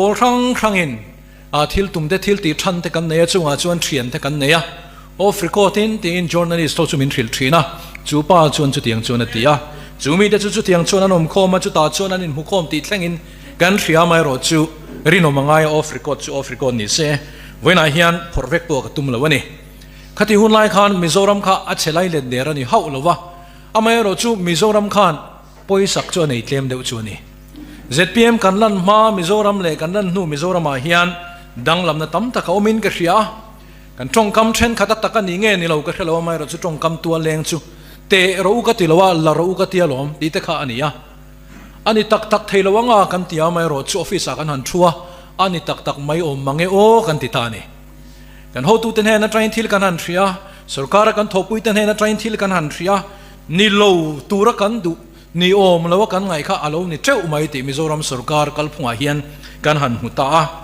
Pawl hrang hrangin thil tum te, thil tih than te kan nei a, chungah chuan thian te kan nei a. Off record in tiin journalist ho chu min hrilh thin a, chu pa chuan chutiang chuan a ti a. Chu mite chu chutiang chuan an awm khawm a, chutah chuan an inhmu khawm tih thlengin kan hria amaherawh chu rinawm a ngai a, off record chu off record ni se, vawiinah hian phawrh vek pawh ka tum lo a ni. Khati hun lai khan Mizoram kha a chhe lai let der a ni hauh lo va, amaherawh chu Mizoram khan Pawisak chu a nei tlem deuh chu a ni. Zpm kan lan hma Mizoram leh kan lan hnu Mizoramah hian danglamna tam tak a awmin ka hria a. Kan tawngkam thenkhat a tak a ni nge ni lo ka hre lo a, amaherawhchu tawngkam tual leng chu teh rawh u ka ti lo a, la rawh u ka ti alawm tih te kha a ni a. A ni tak tak thei lo anga kan ti a, amaherawhchu office ah kan han thu a, a ni tak tak mai awm mange aw kan ti ta a ni. Kan hotute hnen atangin thil kan han hria a, sorkara kan thawhpuite hnen atangin thil kan han hria a, Ni lo tura kan duh, ni awm loa kan ngaih kha a lo ni teuh mai tih Mizoram sorkar kalphungah hian kan han hmu ta a.